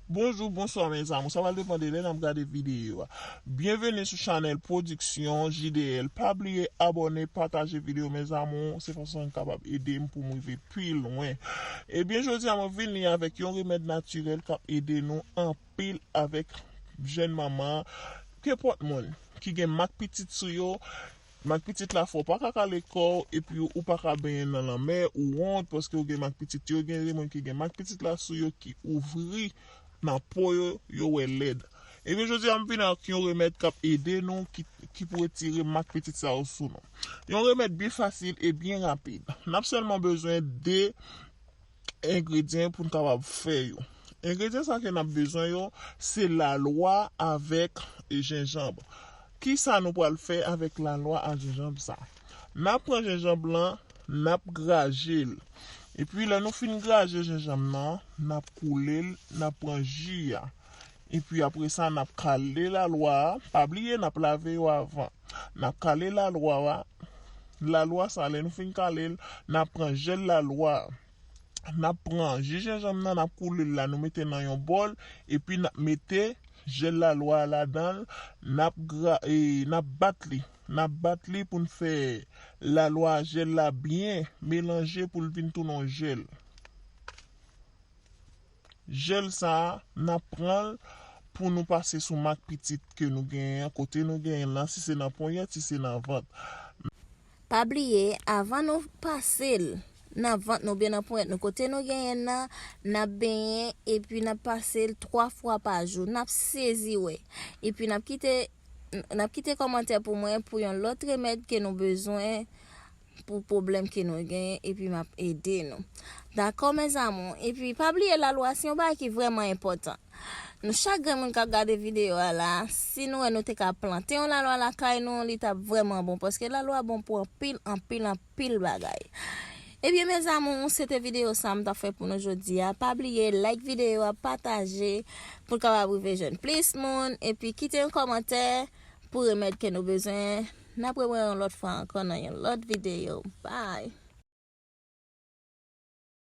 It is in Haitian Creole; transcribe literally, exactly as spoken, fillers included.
Bonjou, bonswa, mes amours. Sa va depann de lè n ap gade videyo a. Byenveni sou chanèl Pwodiksyon J D L. Pa bliye abòne, pataje videyo, mes amours. Se fason n kapab ede m pou m rive pi lwen. Ebyen, jodi a, mwen vini avèk yon remèd natirèl k ap ede nou anpil avèk jèn manman, kenpòt moun ki gen mak pitit sou yo, mak pitit la fè w pa ka kale kò w, epi ou pa ka benyen nan lanmè, ou wont paske w gen mak pitit yo, gen de moun ki gen mak pitit la sou yo ki ouvri nan po yo, yo wè lèd. Ebyen, jodi a, m vin ak yon remèd k ap ede nou, ki, ki pou retire mak pitit sa yo sou nou. Yon remèd byen fasil e byen rapid. N ap sèlman bezwen de engredyan pou n kapab fè yo. Engredyan sa ke n ap bezwen yo, se lalwa avèk jenjanm. Kisa nou pral fè avèk lalwa ak jenjanm sa? N ap pran jenjanm lan, n ap graje l. Epi lè nou fin graje jenjanm nan, n ap koule l, n ap pran ji a. Epi apre sa, n ap kale lalwa a. Pa bliye, n ap lave yo avan. N ap kale lalwa a. Lalwa sa, lè nou fin kale l, n ap pran jèl lalwa a. N ap pran ji jenjanm nan, n ap koule l la, nou mete nan yon bòl, epi n ap mete jèl lalwa a ladan l, n ap gra-, e, n ap bat li. N ap bat li pou n fè lalwa a, jèl la byen melanje pou l vin tounen yon jèl. Jèl sa a, n ap pran l pou nou pase sou mak pitit ke nou genyen an, kote nou genyen l lan, si se nan ponyèt, si se nan vant. Pa bliye, avan nou pase l nan vant nou oubyen nan ponyèt nou, kote nou genyen l lan, n ap benyen epi n ap pase l twa fwa pa jou. N ap sezi wè. Epi n ap kite, n ap kite kòmantè pou mwen pou yon lòt remèd ke nou bezwen pou pwoblèm ke nou genyen, epi m ap ede nou. Dakò, mes amours? Epi pa bliye, lalwa se yon bagay ki vrèman enpòtan. Nou chak grenn moun k ap gade videyo a la, si nou wè nou te ka plante yon lalwa lakay nou, li t ap vrèman bon, paske lalwa bon pou anpil, anpil, anpil bagay. Ebyen, mes amours, se te videyo sa m t ap fè pou nou jodi a. Pa bliye, like videyo a, pataje, pou l kapab rive jwenn plis moun, epi kite yon kòmantè pou remèd ke nou bezwen. N ap wè yon lòt fwa ankò nan yon lòt videyo. Bye!